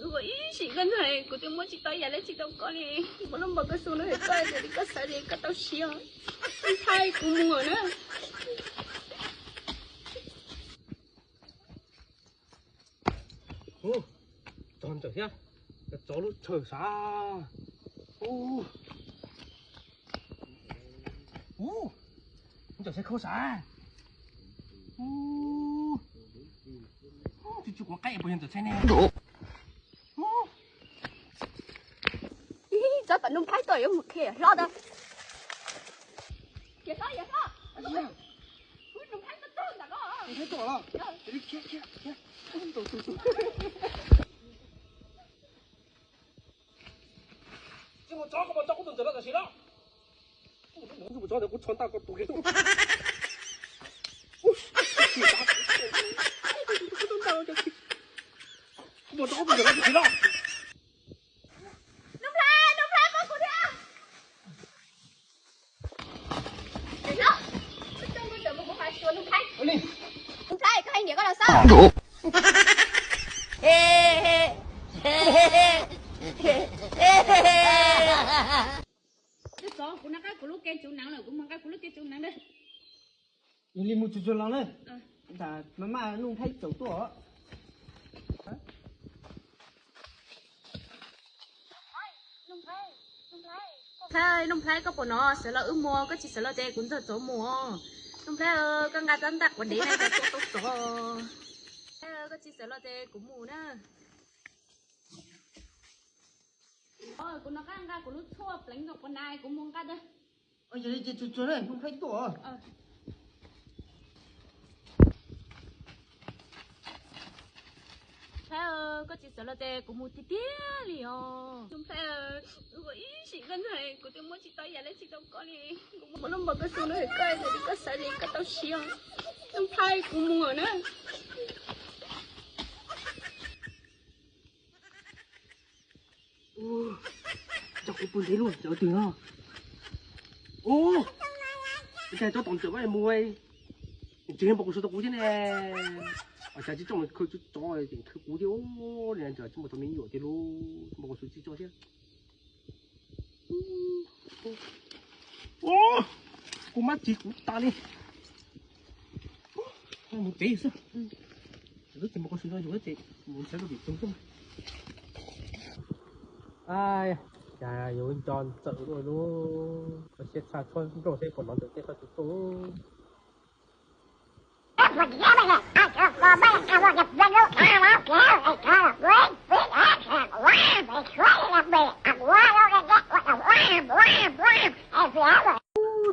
Ua ib sim koj ntxhais, kuv twb muab tsis tau yam li tsis tau koj li. Muab lub npam koj xu no hais koj tias li koj xav li koj tau siv os. Ntxhais, kuv mus na. Txog ntawm thiab, txog lub chaw sav. Ntawm saib khaub sav. Ub, ub, tsis tsis quav qaib puas yog ntawm saib ne. Ub. Ib, txog tom Nuj Nplhaib tuaj yuav mus qhia hlob ntawd. Yawm hlob, yawm hlob. Ub, Nuj Nplhaib tuaj txog ntawm ko. Nuj Nplhaib tuaj los? Tsis mus tso koj mus tso kuv tus ntxawm no tam sim no. Kuv mus tso ntawm kuv tso ntaj koj tus kiag. Kuv mus tso kuv tus ntxawm no tam sim no. Nuj Nplhaib, Nuj Nplhaib, pab kuv thiab. Yawm hlob, koj coj kuv ntxawm mus kuv hais xyuas Nuj Nplhaib. Nuj Nplhaib, koj hais niam koj los xwb. Twb txog kuv nqa kuv lub kev tsuv hneev lawm, kuv mus nqa kuv lub kev tsuv hneev na. Yog li mus tsuag tsuag los na. Tam maj maj Nuj Nplhaib tsaum tuaj os. Nuj Nplhaib, Nuj Nplhaib, koj puas nov, sawv los wb mus, koj tsis sawv los ces kuv ntxawg txov mus. Nuj Nplhaib, koj nqa rab ntaj quav dev na, cov tuaj tau txov. Koj tsis sawv los ces kuv mus na. Kuv nov qab nqa kuv lub tshuaj pleev nkaus quav na, kuv mus nqa da. Yog li ces tsuag tsuag na, Nuj Nplhaib tuaj. Nplhaib, koj tsis sawv los ces kuv mus tiag tiag li os. Nuj Nplhaib, ua ib sim koj ntxhais, kuv twb muab tsis tau yam li tsis tau koj li. Kuv muab lub npam koj xu no hais koj tias li koj xav li koj tau siv os. Nuj Nplhaib, kuv mus na. Coj kuv pw ntev luaj, cov twg no. Ub, cas cov tom ntawm mus, tsis npam kuv su tau kuv thiab ne. Cas tsis coj mus khawb tsuj tsov, khawb kuv thiab. Tsis npam tau me nyuam tiag lauj, npam kuv su tsis tso thiab. Kuv mab tsis kuv tas li. Mus tsev xwb. Lub tsev mus koj su no yus tsev mus ntshaw lub vim tus xwb. Cas yuav nco ntxawm luaj lub, koj siab tshaj tshuab nplooj seb puas nov ntawm tej qhov tus tuaj.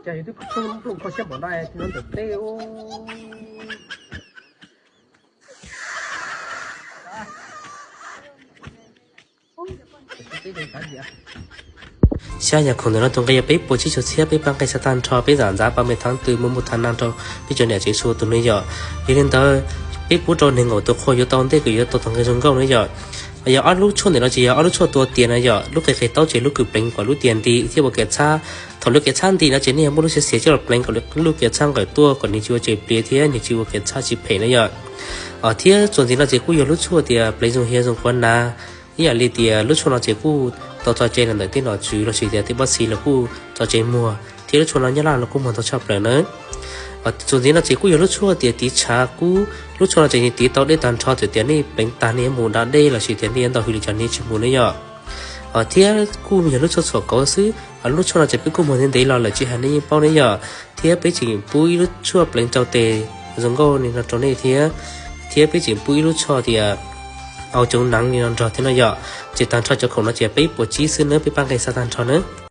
Cas yus twb kho nplooj kho siab npaum no twb nov ntawm tej. Xyov yog khoom ntawm no tus nqi yog peb puas tsib caug txhiab, peb pab nqi xav tag nrho, peb zam ntxav pab me thav twg muaj muaj thav nag rau peb cov niam tsev xyuas tus no yom. Yog li ntawd, peb pub rau nees nkaum tus qhua yuav tau ntej kom yuav tau tus nqi zoo nkauj no yom. Yog ob lub tshuaj ntawm no ces yog ob lub tshuaj tua tias no yom, lub qe qe taub ces lub kws pleev kom lub tias nti thiab ua kev txhab. Thaum lub kev txhab nti no ces nej yuav muab lub siav siav coj los pleev kom lub kev txhab nqawm tuaj kom nws tsis ua tsev pliav thiab nws tsis ua kev txhab tsis phem na yom. Thiab txuas ntxiv no ces kuj yog lub tshuaj tias pleev zoo hiav zoo quav nav, ib yam li tias lub tshuaj no ces kuj tau tso tseg los ntawm tej nom tswv los sis tias tej pob txhiv los kuj tso tseg muag, thiab lub tshuaj no nyob Laj los kuj muag ntau tshaj plaws na. Txuas ntxiv no ces kuj yog lub tshuaj tias tiv tshav kub, lub tshuaj no ces nws tiv tau dej tag nrho, txawm tias nej pleev tag nej yuav mus da dej los sis tias nej yuav ntau hws li cas nej tsis mus ne yom. Thiab kuj yog lub tshuaj txhuam kauv xwb, lub tshuaj no ces peb kuj muag ntev ntev los lawm tsis hais nej yeej paub ne yom. Thiab peb tseem pub ib lub tshuaj pleev rau tes zoo nkauj li no rau nej thiab, thiab peb tseem pub ib lub tshuaj tias au coob neev li no nrog thiab no yom. Ces tag nrho cov khoom no ces peb puas tsib xwb nawb, peb pab nqi xav tag nrho nawb.